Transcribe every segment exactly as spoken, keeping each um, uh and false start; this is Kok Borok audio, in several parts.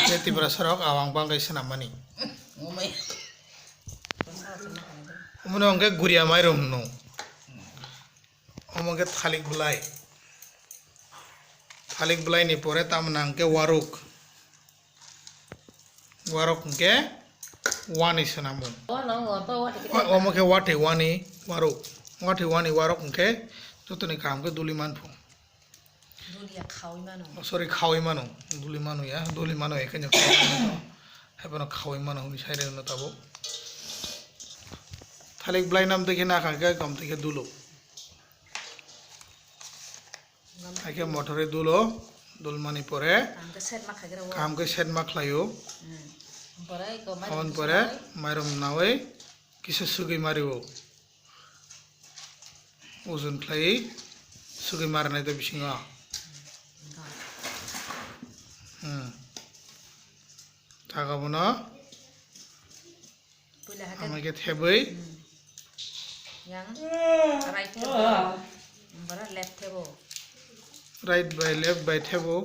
Tei Tiprasa rok awang bangkhe swnam mani. Umai. Umano hwnkhe guria mairum hwno. Omo khe thalik bwlai. Thalik bwlai ni pore tamoni hwnkhe waruk. Waruk hwnkhe wani swnamung. O-, omo khe watwi wani waruk. Watwi wani waruk hwnkhe jotoni kaham khe duli manphu. Dulia khawi mano. Oh, sorry, khawi mano. Duli mano ya. Duli mano ya, khe khawi mano. Haiphano khawi mano hwnwi sai rwno tabuk. Thalik bwlai nam twi khe nakha khe kom twi khe dulo. Haikhe mothorwi dulo, dulmani pore Kaham khe set ma khlaio. Kaham khe set ma khlaio. Hmm. Pore ko mairum Aboni pore mairum nawi kisa sugwi mario. Ujun khlai sugwi marinai de bisingo. Hmm. Taga bono Puila hake. Amai khe thebwi. Hmm. Yang right thebo. Umbara left thebo. Right by left by thebo.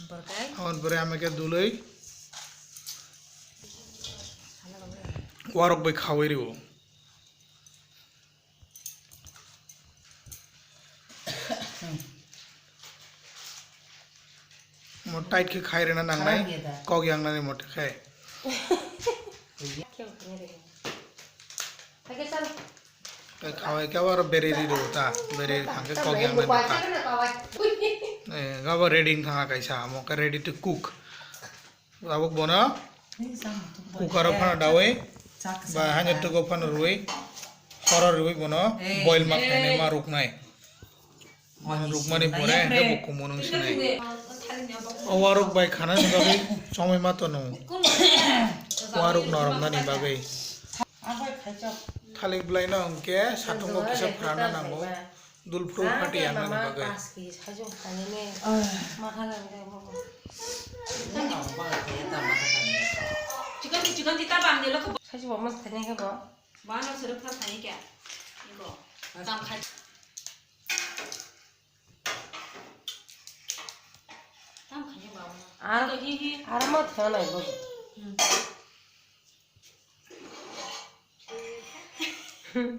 Umbara kai. Aboni pore amai khe dulwi. Warok bai khawi rio. Mo tight khe khai rwna nangnai. Kharap ya da. Kok yangnani mote khai. Khe khawai khe aro bereri rw ta. Bereri thang khe kok yangnani ta. Eh, gabo ready thang kaisa, amo khe ready to cook. Tabuk bono cooker o phano dawi, ba haino tugo phano rwi, horo rwi bono boil ma khainai, ma ruknai. Bono rukmani pore hwnkhe bo kumu nung sinai. O waruk bai khana ni bagwi chomwi ma tono. Waruk noromnani bagwi. Thalik bwlaino hwnkhe satungo kisa phrana nango. Dulphru phatwi yangnani bagwi. Chikon di, chikon di, ta bam ni loko. Saji bo mas thani ke bo. Bana suru pha thani ke. Ibo. Tam khai. Tam khai ba. Ar, to hi hi. Ar ma thana ibo. Hmm.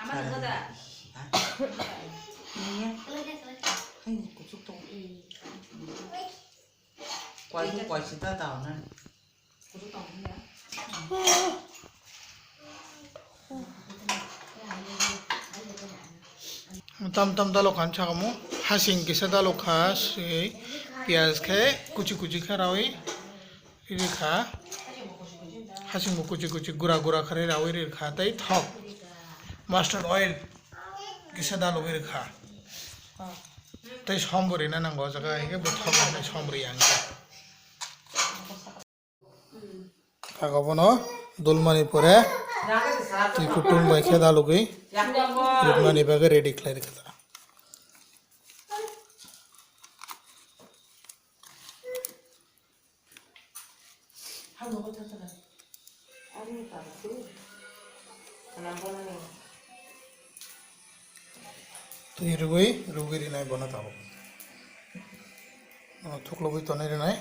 Ama nunggu da. Iya. Hai, kucuk tong. Kuai tu kuai sita tau na. Kucuk tong ya. Tam tam dalo khan chakamo. Hasing kisa dalo kha, si piyaj khe kuchi kuchi khe rawi. Rikha, hasingbo kuchi kuchi gura gura kharwi rawi rikha, tei thok, mustard oil kisa dalogwi rikha, tei som bo rina nango, o jaga hai khe bo thok rok som ri ang khe. Kha obono dulmani pore twi kutung bai khe dalogwi rwknani bagwi ready khlai rikha. Twi rwgwi, rwgwi rinai bono tabuk. Bono thuklubui tonwi rinai.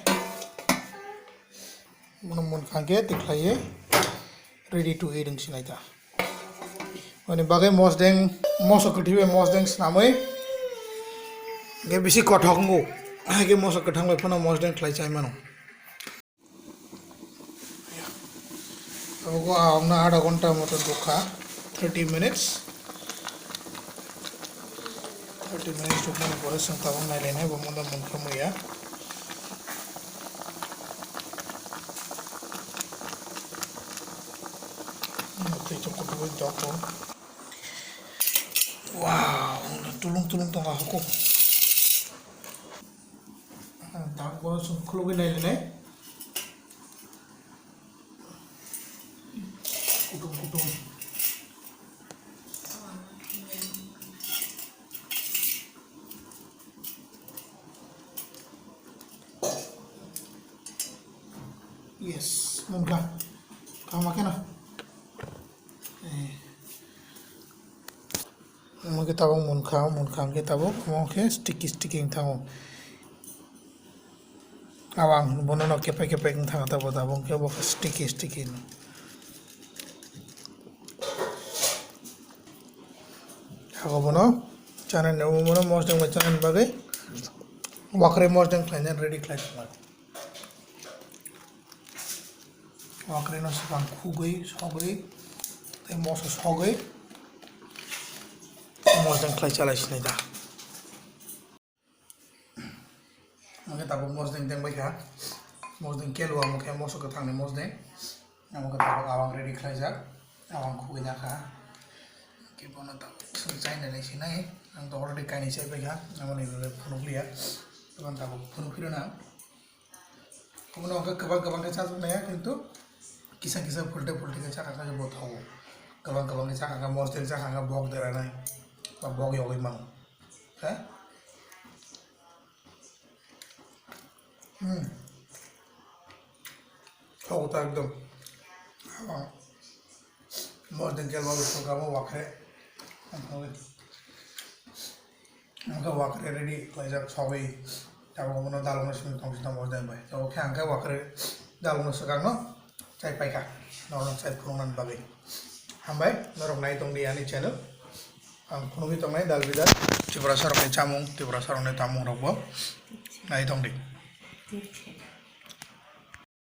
Bono munkha khe tikhlaiwi ready to eat wng sinai ta. Ani bagwi mosdeng, moso kwthwi bai mosdeng swnamwi, hwnkhe bisi kothok wngo. Haikhe moso kwthang bai phano mosdeng khlai chai mano. Abo ang na adha ghonta moto dukha, thirty minutes. Thirty minutes tukmani pore chwng tabuk nailainai bo moda munkha muya. Twi to kutubu joko. Wow, tulung tulung tongkha hukum. Tabuk bono chwng khulugwi nailainai. Kutung kutung. Yes, munkha. Kaham khe na? Eh. Omo khe tabuk munkha, munkha hwnkhe tabuk omo khe sticky sticky wng thango. Awang bono no kepek kepek wng thang tabuk tabuk khe bo khe sticky sticky no. Hago bono chana ni omo bono mosdeng bai chana ni bagwi wakre mosdeng khlaina ready khlai tongma. Wakre no swkang khugwi sogwi tei moso sogwi mosdeng khlai chalai sinai da. Hwnkhe tabuk mosdeng tengbai kha, mosdeng kelu amo khe moso kwthangni mosdeng, amo khe tabuk awang ready khlaijak, awang khugwi nakha. Hwnkhe bono tabuk chwng chaina nai sinai, ang to already kainwi chaipai kha, amoni bagwi phunuk liya, tei bono tabuk phunuk phiruna. Omono hwnkhe kwbang kwbang khe chajaknai ya, kintu kisa kisa phulte phulte khe chakha khe bo thago, kwbang kwbang khe chakha khe mosdeng chakha khe bok deranai ba bok yogwi mano. He? Hmm. Thogo ta ekdom. Mosdeng kel babu sokamo wakre. Angkhe wakre ready khlaijak sogwi. Tabuk bono dalogno simi tongsi tong mosdeng bai. Tabuk khe angkhe wakre dalogno swkangno chai paikha. Norokno chai phunuknani bagwi. Hambai, norok nai tongdi ani channel. Ang phunugwi tongnai dal bidal. Tiprasa rokni chamung, Tiprasa rokni tamung rokbo nai tongdi.